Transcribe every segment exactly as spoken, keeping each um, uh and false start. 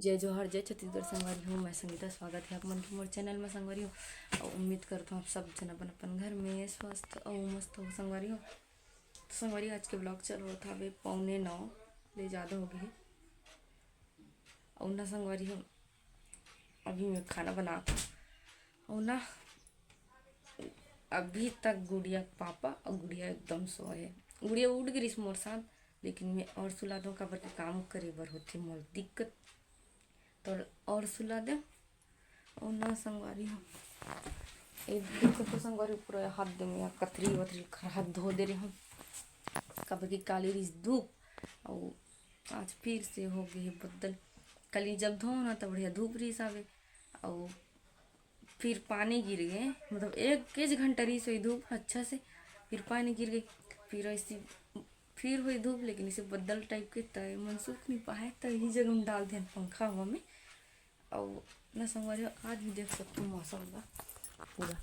जय जोहार, जय छत्तीसगढ़ संगवारी हो। मैं संगीता, स्वागत है आप मन के मोर चैनल में संगवारी हो। अउ उम्मीद करत हूँ आप सब जन अपन अपन घर में स्वस्थ अउ मस्त हो संगवारी हो। तो संगवारी हो, आज के ब्लॉग चल होत हवे पौने नौ ले ज़्यादा हो गए। अउ ना संगवारी हो, अभी मैं खाना बनात हूँ। अउ ना अभी तक गुड़िया के पापा अउ गुड़िया एकदम सोए हे। गुड़िया उठ गिरिस मोर साथ, लेकिन मैं और सुला दो, काबर के काम करे बर होथे मोर दिक्कत। तो और सुला दे। अउ ना संगवारी हो, ए देखो तो संगवारी, पूरा हाथ दे में कथरी वथरी खर हाथ धो दे रहे हम, काबर के काली रिस धूप। अउ आज फिर से हो गए हे बदल। कल जब धो ना, तब बढ़िया धूप रिस आवे, अउ फिर पानी गिर गए, मतलब एक एक घंटा रिस होई धूप अच्छा से, फिर पानी गिर गई, फिर ऐसी फिर होई धूप, लेकिन इसे बदल टाइप के तय मन सूख नहीं पाए, तो यही जगह में डाल देन पंखा हवा में। अउ ना संगवारी हो, आज भी देख सकते हो मौसम का पूरा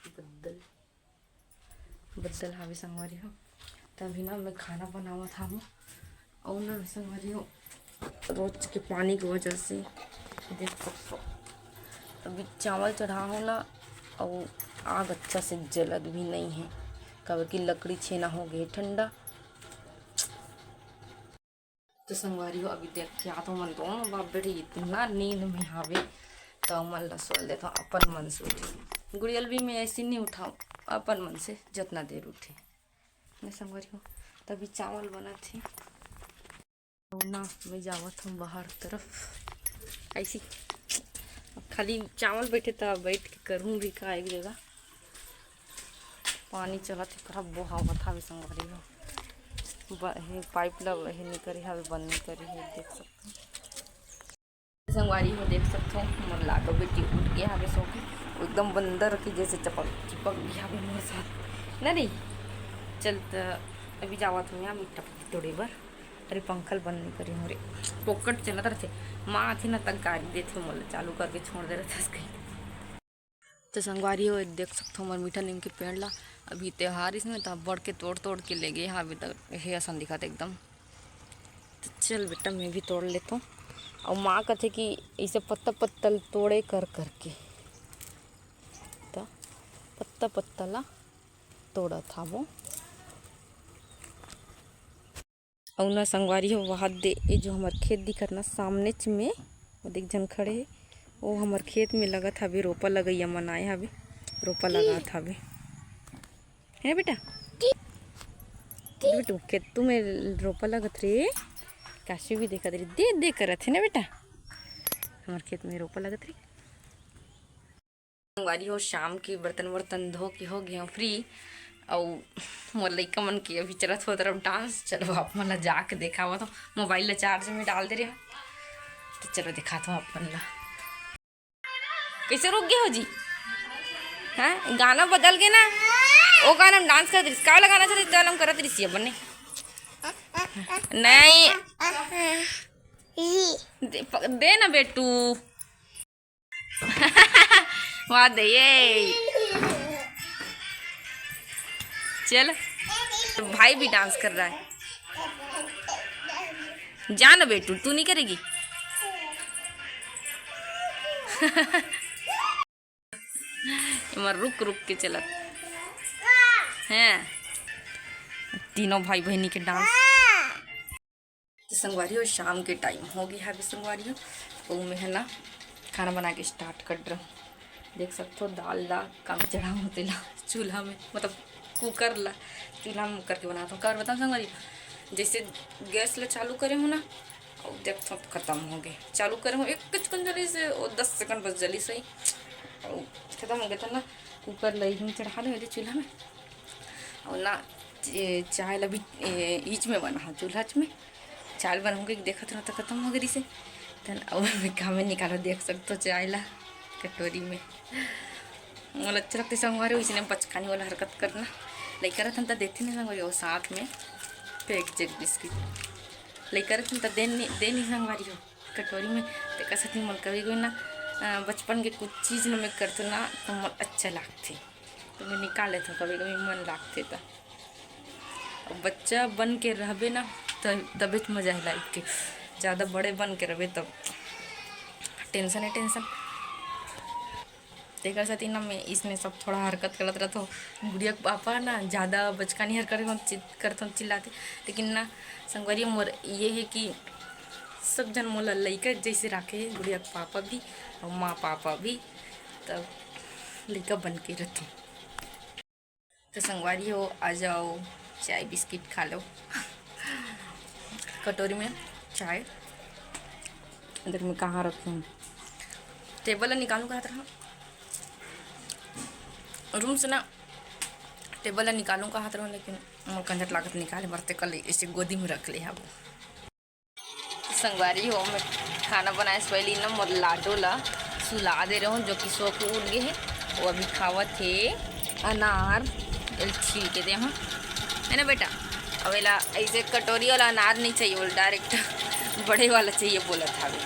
बदल बदल हावे संगवारी हो। तभी ना मैं खाना बनावत हावों। अउ ना संगवारी हो, रोज के पानी के वजह से देख सकते हो, अभी चावल चढ़ा हो ना, अउ आग अच्छा से जलत भी नहीं है, काबर कि लकड़ी छेना हो गए ठंडा। तो संगवारी हो, अभी देख के आत हो मन दोनों बाप बेटी इतना नींद में हावे, तो मन ला सोल देता हूँ, अपन मन से उठे। गुड़ियल भी मैं ऐसी नहीं उठाऊँ, अपन मन से जितना देर उठे। नहीं संगवारी हो, तभी चावल बना थे। ना मैं जावत हूँ बाहर तरफ, ऐसी अब खाली चावल बैठे, तो बैठ के करूँ भी का एक जगह। पानी चलत हे, खराब बोहावत हावे संगवारी हो। ब-, हे पाइप ला हे नहीं करी हावे, बंद नहीं करी हे, देख सकते हो। संगवारी हो, देख सकते हो, मोर लाडो बेटी उठ गया हावे सो के, वो एकदम बंदर की जैसे चपक चिपक गया हावे मोर साथ, ना रे? चल, त अभी जावत हूँ यहाँ मीठा पत्ती तोड़े बर। अरे, पंखा ल बंद नहीं करी हूँ रे, पोकट चलत रहते। माँ आथे ना, तक गारी देथे मोला, चालू करके छोड़ दे रहते कहीं। तो संगवारी हो, देख सकथो हमर मीठा नीम के पेड़ ला, अभी त्योहार इसमें त बढ़ के तोड़ तोड़ के ले गे हावे, त हे असन दिखत एकदम। तो चल बेटा, मैं भी तोड़ लेता हूँ। और माँ कथे कि इसे पत्ता पत्ता ल तोड़े कर करके, तो पत्ता पत्ता ला तोड़त हावो। अउ ना संगवारी हो, वहा दे, ये जो हमर खेत दिखत ना सामनेच में, वो देख झन खड़े हे, वो हमर खेत में लगत हवे, रोपा लगैया मन आए हवे, रोपा लगात हवे, है ना बेटा? बेटू, खेतू में रोपा लगत रे, काशी भी देखत रे, दे दे करत हे ना बेटा, हमर खेत में रोपा लगत रे। संगवारी हो, शाम के बर्तन वर्तन धो के हो गए हो फ्री। अउ मोर लइका मन के अभी चलत हो तरफ डांस। चलो, आप मन ला जाके देखावत हो, मोबाइल ला चार्ज में डाल दे रहे हो, तो चलो दिखात हो आप मन ला। कैसे रुक गए हो जी? हैं, गाना बदल गए ना, वो गाना में डांस करत रहिस, का वाला गाना चलत, गाना में करत रहिस ये बने। नहीं, दे, प-, दे ना बेटू। वाह दे, ये। चल, भाई भी डांस कर रहा है। जा ना बेटू, तू नहीं करेगी? एमा रुक रुक के चलत हैं तीनों भाई बहिनी के डांस। तो संगवारी हो, शाम के टाइम हो गया है अभी संगवारी हो, तो मैं है ना खाना बना के स्टार्ट कर रहा हूँ। देख सकते हो, दाल ला काम चढ़ा होते ला चूल्हा में, मतलब कुकर ला चूल्हा में करके बनाता हूँ। काबर बताऊँ संगवारी, जैसे गैस ला चालू करे हूँ ना, और देख सब खत्म हो गए। चालू करे हूँ एक कुछ जल्दी से, वो दस सेकंड बस जल्दी सही, और खत्म हो गया था ना। कुकर ला ही चढ़ा दे चूल्हा में, और ना चे-, चाय ला भी ए, ईच में बना हूँ, चूल्हा में चाय बनाऊँगी। देखत रहो तो खत्म हो गई से। तन अब मैं काम में निकालो, देख सकते हो चाय ला कटोरी में। मोला अच्छा लगता है संगवारी, इसने बचकानी वाला हरकत करना। लइका रहथन त देथे नहीं संगवारी, वो साथ में पैक जग बिस्किट। लइका रहथन त दे नहीं, दे नहीं संगवारी हो कटोरी में। तेकर सेती मोला कभी कोई ना, अ, बचपन के कुछ चीज़ ना मैं करतो ना, तो मोला अच्छा लगथे, तो मैं निकाल लेथो कभी कभी मन लगथे त। अब बच्चा बन के रहबे ना, त-, तबे तो मज़ा है लाइफ के। ज़्यादा बड़े बन के रहे तब टेंशन ही टेंशन। तेकर सेती ना मैं इसने सब थोड़ा हरकत करत रहत हो। गुड़िया के पापा ना ज़्यादा बचकानी हरकत करत हो, चिल्लाते, लेकिन ना संगवारी मोर ये है कि सब झन मोला लइका जैसे राखे है, गुड़िया के पापा भी और माँ पापा भी, तब लइका बन के रहते। तो संगवारी हो, आ जाओ, चाय बिस्किट खा लो। कटोरी में चाय, इधर मैं कहाँ रखी हूँ, टेबल ला निकालूँ कहत रहा, रूम से ना टेबल ला निकालूँ कहत रहा, लेकिन मोर कंजट लागत निकाले बरते कल ऐसे गोदी में रख ले हबो। संगवारी हो, मैं खाना बनाए से पहले ना मोर लाडो ला सुला दे रहूँ, जो कि सो के उठ गए है। वो अभी खावत है अनार, एल छील के दे हूँ, है ना बेटा? अब एला ऐसे कटोरी वाला अनार नहीं चाहिए, वो डायरेक्ट बड़े वाला चाहिए बोलत हवे।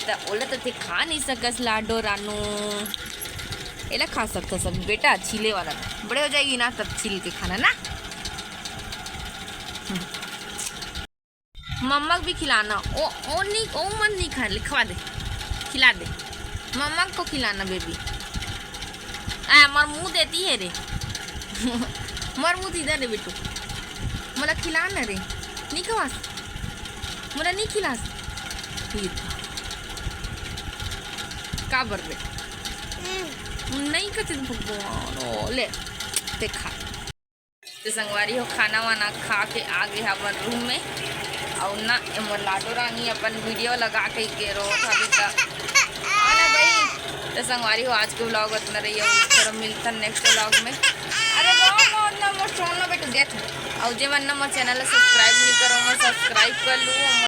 त ओला तो ते खा नहीं सकस लाडो रानू, एला खा सकथस सब बेटा, छीले वाला। बड़े हो जाएगी ना तब छील के खाना ना। मम्मा को भी खिलाना। ओ, ओ नहीं, ओ मन नहीं खा ले, खवा दे, खिला दे। मम्मा को खिलाना बेबी। आ, मोर मुंह देती है रे। मोर मुंह दीदा रे बेटू। मोला खिला ना रे। नहीं खवास। मोला नहीं खिलास। ये का बर रे? नहीं कते भगवान। ओ, ले। देखा। तो संगवारी हो, खाना वाना खा के आ गए अपन रूम में। और ना, ए मोर लाडो रानी अपन वीडियो लगा के के रो था बेटा। आ ना भाई। तो संगवारी हो, आज के व्लॉग उतना रही है, फिर मिलता नेक्स्ट व्लॉग में। अरे रो मत ना, मोर छोड़ ना बेटू, देख। और जे मन ना मोर चैनल सब्सक्राइब नहीं करो, मोर सब्सक्राइब कर लू।